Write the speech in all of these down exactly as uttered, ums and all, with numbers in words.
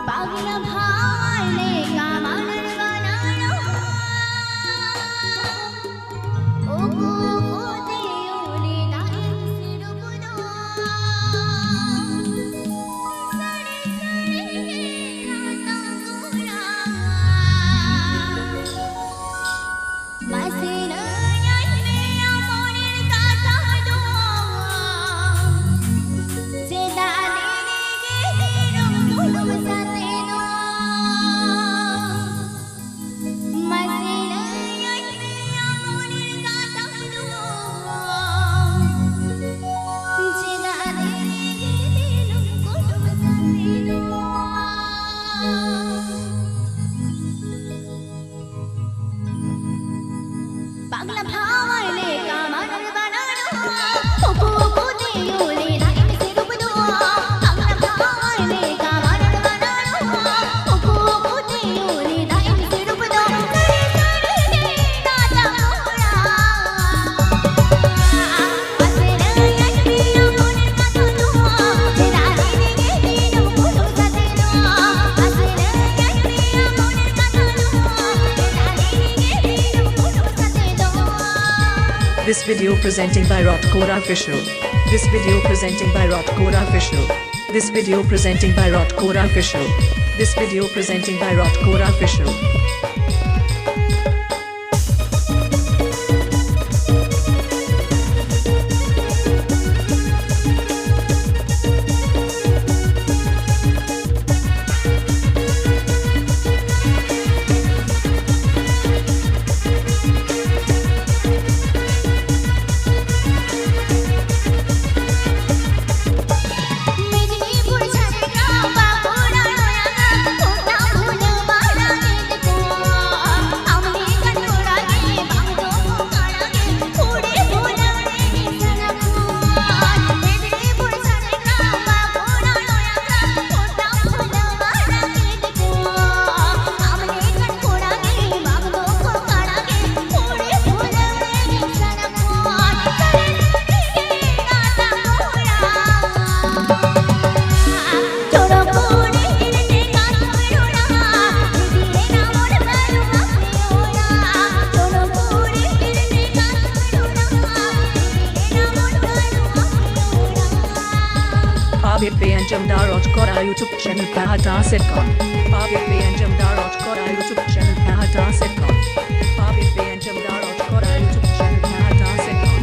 ᱯᱟᱜᱽᱞᱟ ᱵᱷᱟᱣᱟᱭ ᱞᱮᱠᱟ ᱢᱟᱱᱟᱨ ᱵᱟᱱᱟᱨ ᱦᱚᱸ᱾ ᱩᱠᱩ ᱩᱠᱩ ᱛᱮ ᱩᱱᱤ ᱫᱟᱜ ᱮᱢ ᱥᱤᱨᱩᱯ ᱫᱚ᱾ ᱥᱟᱹᱨᱤ ᱥᱟᱹᱨᱤ ᱜᱮ ᱨᱟᱛᱟ ᱜᱳᱨᱟ᱾ ᱢᱟᱥᱮ ᱞᱟᱹᱭᱟᱹᱧ ᱢᱮ ᱟᱢ ᱢᱚᱱᱮᱨ ᱠᱟᱛᱷᱟ ᱫᱚ, ᱪᱮᱫᱟᱜ ᱫᱤᱱ ᱜᱮ ᱫᱤᱱᱚᱢ ᱠᱩᱞᱩᱢ ᱥᱟᱛᱮ ᱫᱚ? ᱢᱟᱥᱮ ᱞᱟᱹᱭᱟᱹᱧ ᱢᱮ ᱟᱢ ᱢᱚᱱᱮᱨ ᱠᱟᱛᱷᱟ ᱫᱚ, ᱪᱮᱫᱟᱜ ᱫᱤᱱ ᱜᱮ ᱫᱤᱱᱚᱢ ᱠᱩᱞᱩᱢ ᱥᱟᱛᱮ ᱫᱚ? ᱯᱟᱜᱽᱞᱟ ᱵᱷᱟᱣᱟᱭ ᱞᱮᱠᱟ ᱢᱟᱱᱟᱨ ᱵᱟᱱᱟᱨ ᱦᱚᱸ᱾ ᱩᱠᱩ ᱩᱠᱩ ᱛᱮ ᱩᱱᱤ ᱫᱟᱜ ᱮᱢ ᱥᱤᱨᱩᱯ ᱫᱚ᱾ ᱯᱟᱜᱽᱞᱟ ᱵᱷᱟᱣᱟᱭ ᱞᱮᱠᱟ ᱢᱟᱱᱟᱨ ᱵᱟᱱᱟᱨ ᱦᱚᱸ᱾ ᱩᱠᱩ ᱩᱠᱩ ᱛᱮ ᱩᱱᱤ ᱫᱟᱜ ᱮᱢ ᱥᱤᱨᱩᱯ ᱫᱚ᱾ ᱥᱟᱹᱨᱤ ᱥᱟᱹᱨᱤ ᱜᱮ Rata ᱜᱳᱨᱟ᱾ This video presenting by Rot Kora Official. This video presenting by Rot Kora Official. This video presenting by Rot Kora Official. This video presenting by Rot Kora Official. YouTube channel Pahata Sitcom. Pavit P and Jamdar Rajkot YouTube channel Pahata Sitcom. Pavit P and Jamdar Rajkot YouTube channel Pahata Sitcom.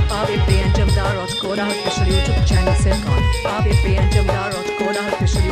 Pavit P and Jamdar Rajkot official YouTube channel Sitcom. Pavit P and Jamdar Rajkot official